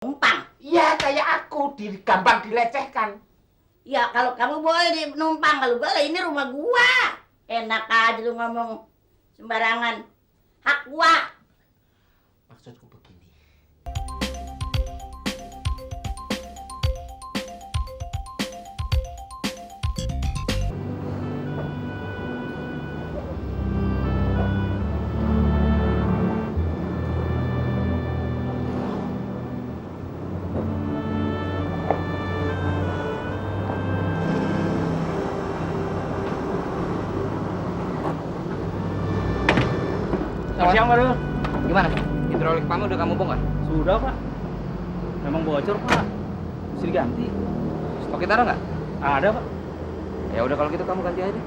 numpang. Iya, kayak aku gampang dilecehkan. Ya kalau kamu boleh numpang, kalau gua ini rumah gua. Enak aja lu ngomong sembarangan. Hak gua. Maksudku begini. Selamat siang, Pak Dul. Gimana? Hidrolik kamu udah kamu bongkar? Sudah, Pak. Memang bocor, Pak. Mesti diganti. Stok kita ada nggak? Ada, Pak. Ya udah kalau gitu kamu ganti aja deh.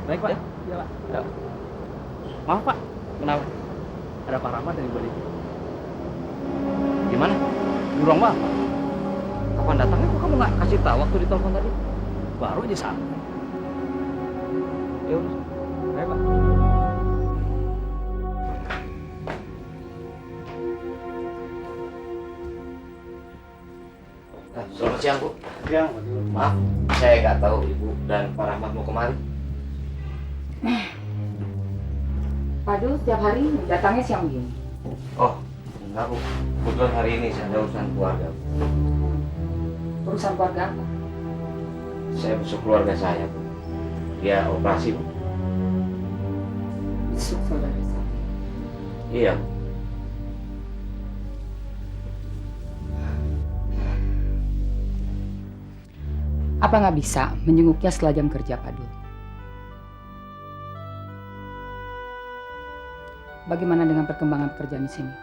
Baik, Pak. Ya. Iya, Pak. Ya. Maaf, Pak. Kenapa? Ada Pak Rahmat dari Bali. Gimana? Di ruang Pak. Kapan datangnya? Kok kamu nggak kasih tahu waktu ditelepon tadi? Baru aja sampai. Ya udah. Baik, Pak. Selamat siang, Bu. Siang, Pak Dul. Maaf, saya nggak tahu Ibu dan Pak Rahmat mau kemari. Pak Dul setiap hari datangnya siang begini. Oh, enggak, Bu. Kebetulan hari ini saya ada urusan keluarga. Urusan keluarga apa? Saya besok keluarga saya, Bu. Dia operasi, Bu. Besok saudara saya. Iya, Bu. Apa nggak bisa menjenguknya setelah jam kerja, Pak Dul? Bagaimana dengan perkembangan pekerjaan di sini?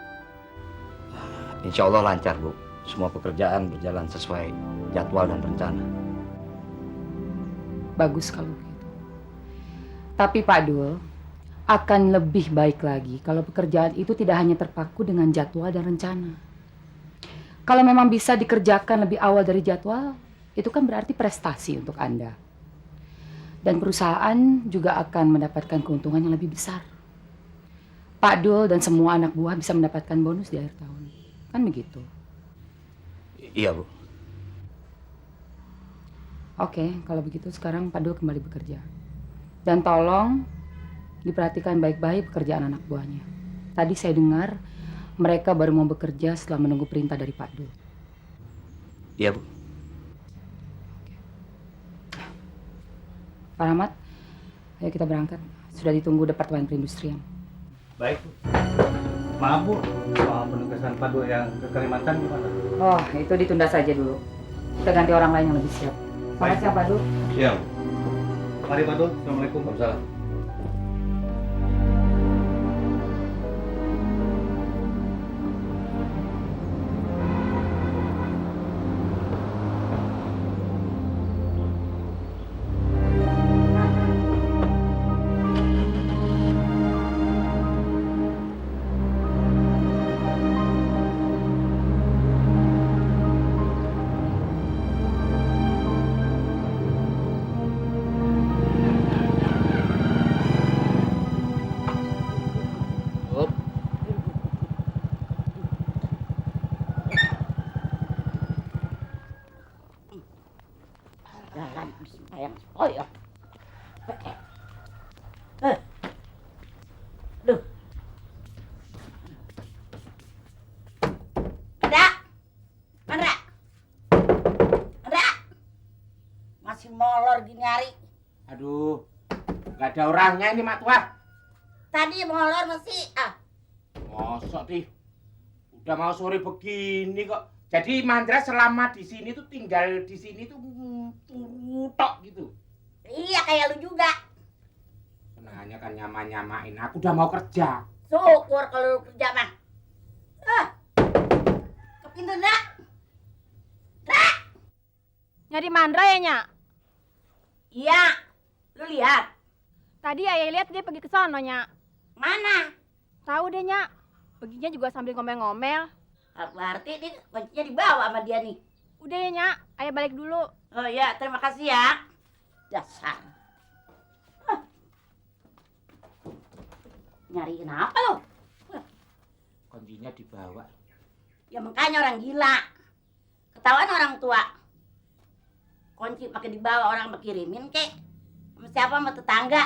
Insya Allah lancar, Bu. Semua pekerjaan berjalan sesuai jadwal dan rencana. Bagus kalau begitu. Tapi Pak Dul, akan lebih baik lagi kalau pekerjaan itu tidak hanya terpaku dengan jadwal dan rencana. Kalau memang bisa dikerjakan lebih awal dari jadwal, itu kan berarti prestasi untuk Anda. Dan perusahaan juga akan mendapatkan keuntungan yang lebih besar. Pak Dul dan semua anak buah bisa mendapatkan bonus di akhir tahun. Kan begitu? Iya, Bu. Oke, kalau begitu sekarang Pak Dul kembali bekerja. Dan tolong diperhatikan baik-baik pekerjaan anak buahnya. Tadi saya dengar mereka baru mau bekerja setelah menunggu perintah dari Pak Dul. Iya, Bu. Pak Rahmat, ayo kita berangkat. Sudah ditunggu Departemen Perindustrian. Baik, Bu. Maaf, Bu. Soal penugasan Pak Dul yang ke Kalimantan gimana? Oh, itu ditunda saja dulu. Kita ganti orang lain yang lebih siap. Selamat Baik. siang, Pak Dul. Siang. Mari, Pak Dul. Assalamualaikum. Waalaikumsalam. Up. Jalan sayang. Oh ya. Duh. Ada. Ada. Ada. Masih molor gini hari. Aduh, nggak ada orangnya ini, Mak Tua. Tadi molor masih Mosok sih, udah mau sore begini kok. Jadi Mandra selama di sini tuh tinggal di sini tuh tok gitu. Iya kayak lu juga. Senangnya kan nyamain. Aku udah mau kerja. Syukur kalau lu kerja mah. Ke pintu nak. Nak. Nyari Mandra ya, Nyak? Iya. Lu lihat. Tadi ayah lihat dia pergi ke sono, Nyak. Mana? Tahu deh, Nyak. Perginya juga sambil ngomel-ngomel. Berarti dia kuncinya dibawa sama dia nih. Udah ya, Nyak. Ayah balik dulu. Oh ya, terima kasih ya. Dasar. Nyariin apa lo? Kuncinya dibawa. Ya makanya orang gila. ketahuan orang tua. Kunci pakai dibawa orang berkirimin kek. Sama siapa sama tetangga.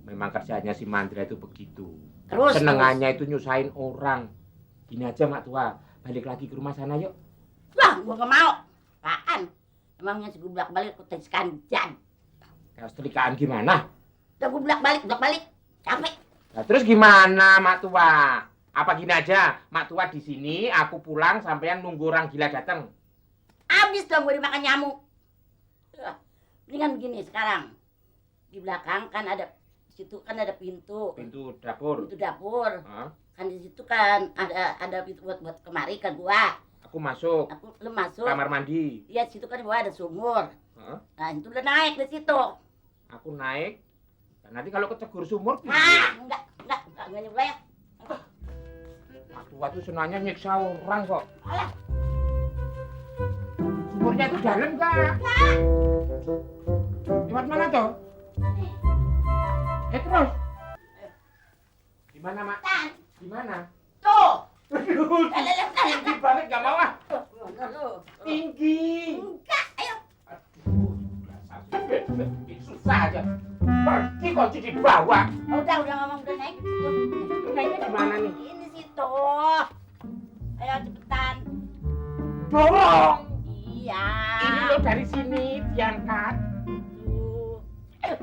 Memang kerjanya si Mandra itu begitu. Terus Senengannya itu nyusahin orang. Gini aja mak tua, balik lagi ke rumah sana yuk. Lah, gua gak mau. Apaan? Emangnya si gublak balik aku tes kanjan. Kalau setrikaan gimana? Udah gublak balik. Capek. Nah, terus gimana mak tua? Apa gini aja, mak tua di sini, aku pulang sampean nunggu orang gila datang. Abis dong gue dimakan nyamuk. Mendingan begini sekarang. Di belakang kan ada, situ kan ada pintu. Pintu dapur. Pintu dapur. Hah? Kan di situ kan ada pintu buat kemari ke gua. Aku masuk Lu masuk. kamar mandi. Iya, situ kan di bawah ada sumur. Hah? Nah, itu udah naik di situ. Aku naik. Dan nanti kalau kecegur sumur, Enggak nyoba ya. mak tua tuh senangnya nyiksa orang kok. Alah. Sumurnya itu dalam nggak? Lewat mana tuh? Terus? Gimana mak? Tan, Gimana? tuh. Aduh, tinggi banget gak mau ah. Tuh. Tinggi. Enggak, ayo. Aduh, dasar susah aja. Pergi kunci di bawah. Udah ngomong udah naik. Tuh. Naiknya di mana nih? Ini situ. Ayo cepetan. Dorong. Iya. Ini lo dari sini diangkat. Tuh. Ayo.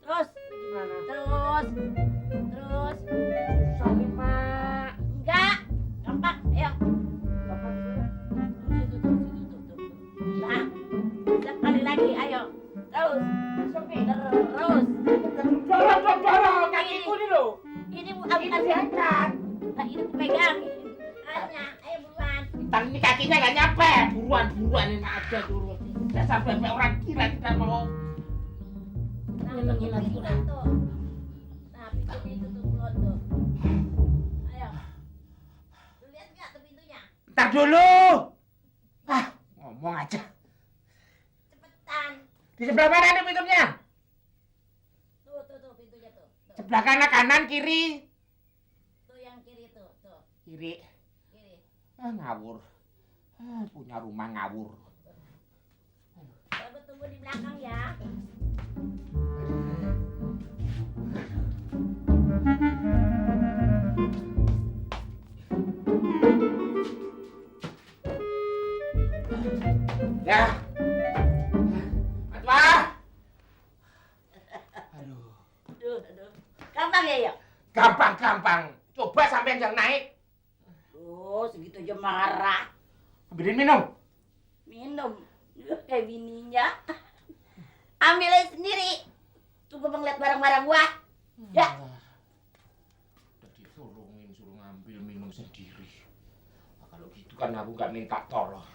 Terus. Gimana? Terus. Susah nih mak. Enggak. Gampang. Ayo. Nah. Sekali lagi. Ayo. Terus. Terus. Dorong. Kakiku nih lo. Ini Ini diangkat. Nah, ini pegang. Ayo buruan. Ntar ini kakinya gak nyampe. Buruan ini aja dulu. Dasar bebek orang gila tidak mau. Nah, pintu kan tuh. Nah, pintunya itu tuh keluar tuh. Ayo. Lu lihat nggak tuh pintunya? Ntar dulu. Ah, ngomong aja. Cepetan. Di sebelah mana nih pintunya? Tuh pintunya tuh. Sebelah kanan, kiri. Tuh yang kiri tuh. Kiri. Kiri. Ngawur. Punya rumah ngawur. Coba tunggu di belakang ya. Ya. Atwa. Aduh. Gampang ya, yuk. Gampang. Coba sampean yang naik. Oh, segitu aja marah. Ambilin minum. Minum. Kayak bininya. Ambil aja sendiri. Tunggu ngeliat barang-barang gua. Ya. Udah ditolongin suruh ngambil minum sendiri. Nah, kalau gitu kan aku nggak minta tolong.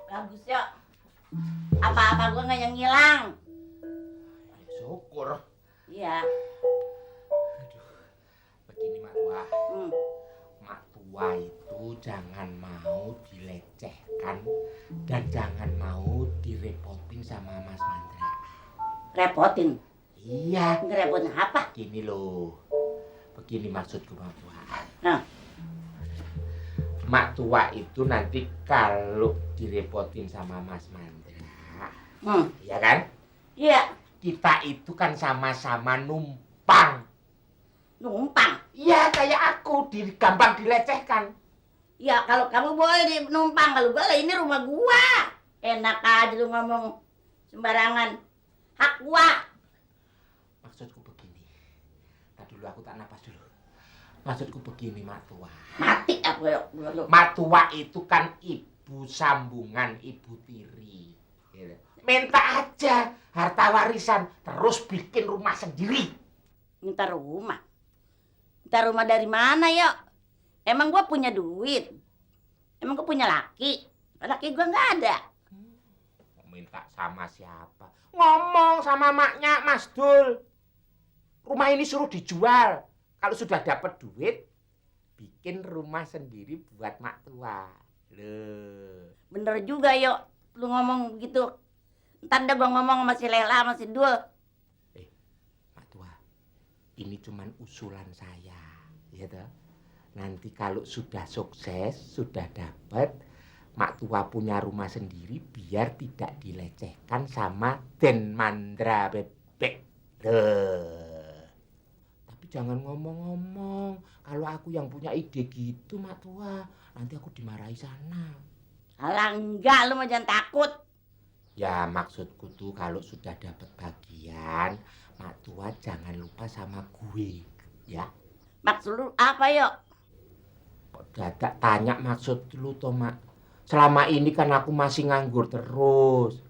Bagus ya. Apa-apa gua nggak yang ngilang. Syukur. Iya. Begini Mak Tua. Hmm. Mak Tua itu jangan mau dilecehkan dan jangan mau direpotin sama Mas Mandra. Repotin. Iya. Ngerepotin apa? Gini loh. Begini maksudku Mak Tua. Nah. Mak Tua itu nanti kalau direpotin sama Mas Mandra, iya kan? Iya. Kita itu kan sama-sama numpang. Numpang. Iya, kayak aku gampang dilecehkan. Ya kalau kamu boleh di numpang, kalau gua lah ini rumah gua. Enak aja lu ngomong sembarangan. Hak gua. Maksudku begini. Tadi dulu aku tak napas dulu. Maksudku begini, Mak Tua. Mati aku ya. Mak Tua itu kan ibu sambungan, ibu tiri. Gitu. Minta aja harta warisan, terus bikin rumah sendiri. Minta rumah. Minta rumah dari mana ya? Emang gua punya duit? Emang gua punya laki? Laki gua nggak ada. Minta sama siapa? Ngomong sama maknya Mas Dul. Rumah ini suruh dijual. Kalau sudah dapat duit, bikin rumah sendiri buat mak tua. Loh. Bener juga yuk, lu ngomong begitu. Ntar dah gua ngomong sama si Lela sama si Dul. Mak tua, ini cuman usulan saya, ya toh. Nanti kalau sudah sukses, sudah dapat, mak tua punya rumah sendiri biar tidak dilecehkan sama Den Mandra Bebek. Loh. Tapi jangan ngomong-ngomong, kalau aku yang punya ide gitu, mak tua, nanti aku dimarahi sana. Alah enggak, lu mah jangan takut. Ya maksudku tuh kalau sudah dapat bagian, mak tua jangan lupa sama gue, ya. Maksud lu apa yuk? Kok dadak tanya maksud lu toh, mak? Selama ini kan aku masih nganggur terus.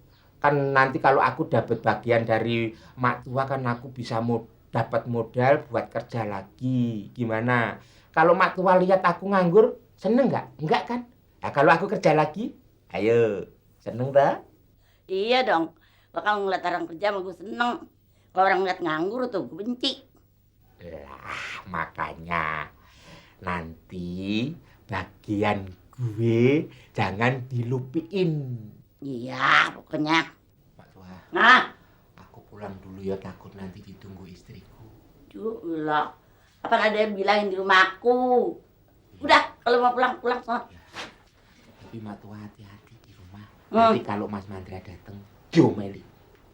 Kan nanti kalau aku dapat bagian dari mak tua kan aku bisa dapat modal buat kerja lagi. Gimana? Kalau mak tua lihat aku nganggur, seneng nggak? Enggak kan? Nah, kalau aku kerja lagi, ayo, seneng dah? Iya dong, bakal ngeliat orang kerja mah gue seneng. Kalau orang ngeliat nganggur tuh gue benci. Lah, makanya nanti bagian gue jangan dilupiin. Iya, pokoknya. Pak tua, Nah, aku pulang dulu ya, takut nanti ditunggu istriku. lah. Apa ada yang bilangin di rumahku? Udah, kalau mau pulang sana. Tapi mak tua hati-hati di rumah. Nanti kalau Mas Mandra datang, diomeli.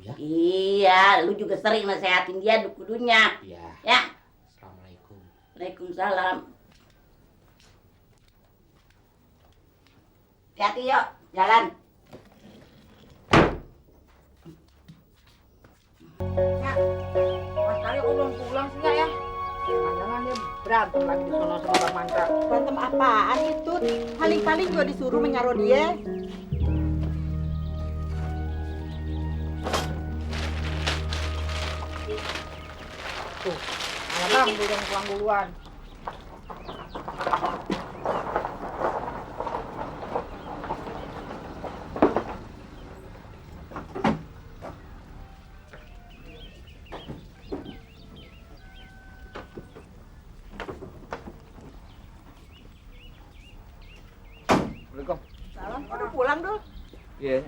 Ya? Iya, lu juga sering nasehatin dia kudunya. Iya. Ya. Assalamualaikum. Waalaikumsalam. Hati-hati yuk, jalan. Ya, Mas Aryo kok belum pulang sih ya? Jangan-jangan dia berantem lagi di sono sama Bang Mandra. Berantem apaan itu? Paling-paling juga disuruh menyaro dia. Tuh, malah Bang udah pulang duluan. Assalamualaikum. Salam, udah pulang dulu. Iya.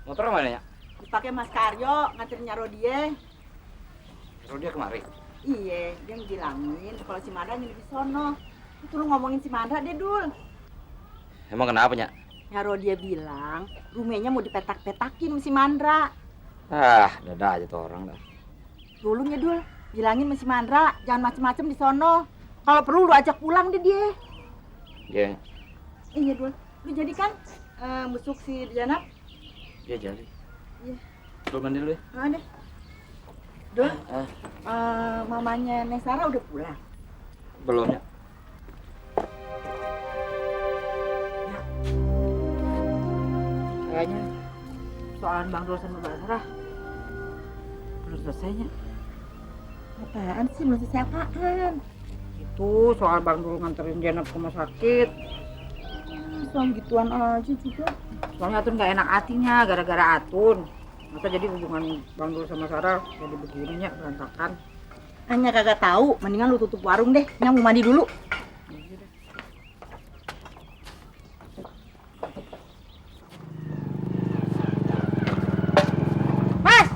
Motor mana ya? Dipakai Mas Karyo, nganterin nyaro dia. Terus dia kemari. Iya, dia ngilangin kalau si Mandra nyari di sono. Itu lu ngomongin si Mandra deh, Dul. Emang kenapa, Nyak? Nyaro dia bilang, rumahnya mau dipetak-petakin sama si Mandra. Ah, dadah aja tuh orang dah. Dulu ya, Dul. Bilangin sama si Mandra, jangan macem-macem di sono. Kalau perlu lu ajak pulang deh dia. Iya. Iya, Dul. Lu jadi kan busuk si Janap? Iya jadi. Iya. Lu mandi dulu ya. Ah, deh. Dul, mamanya Neng Sarah udah pulang. Belum ya. Kayaknya soalan Bang Dul sama Mbak Sarah belum selesainya. Apaan sih? Belum selesai apaan? Itu soal Bang Dul nganterin Janab ke rumah sakit. Soal gituan aja juga. Soalnya Atun gak enak hatinya gara-gara Atun. Masa jadi hubungan Bang Dul sama Sarah jadi begininya berantakan. Hanya kagak tahu, mendingan lu tutup warung deh. Yang mau mandi dulu. Mas!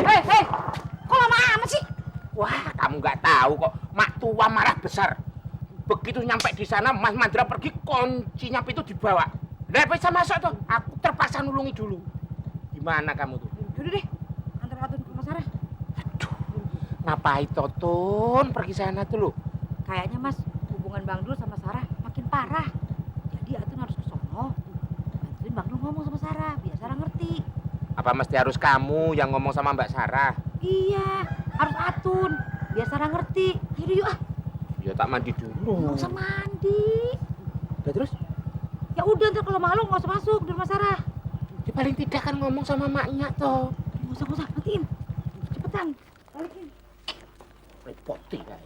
Hei! Kok lama amat sih? Wah, kamu nggak tahu kok. Mak tua marah besar. Begitu nyampe di sana, Mas Mandra pergi, kuncinya itu dibawa. Nggak bisa masuk tuh. Aku terpaksa nulungi dulu. Gimana kamu tuh? Yaudah deh, antar Atun ke rumah Sarah. Ngapain Totun pergi sana tuh lu? Kayaknya Mas, hubungan Bang Dul sama Sarah makin parah. Jadi Atun harus ke sono. Bantuin Bang Dul ngomong sama Sarah, biar Sarah ngerti. Apa mesti harus kamu yang ngomong sama Mbak Sarah? Iya, harus Atun, biar Sarah ngerti. Yaudah yuk ah. Ya tak mandi dulu. Nggak usah mandi. Udah terus? Ya udah, ntar kalau malu nggak usah masuk di rumah Sarah. Ya paling tidak kan ngomong sama maknya toh. Nggak usah, matiin. Cepetan, balikin. Repot ya.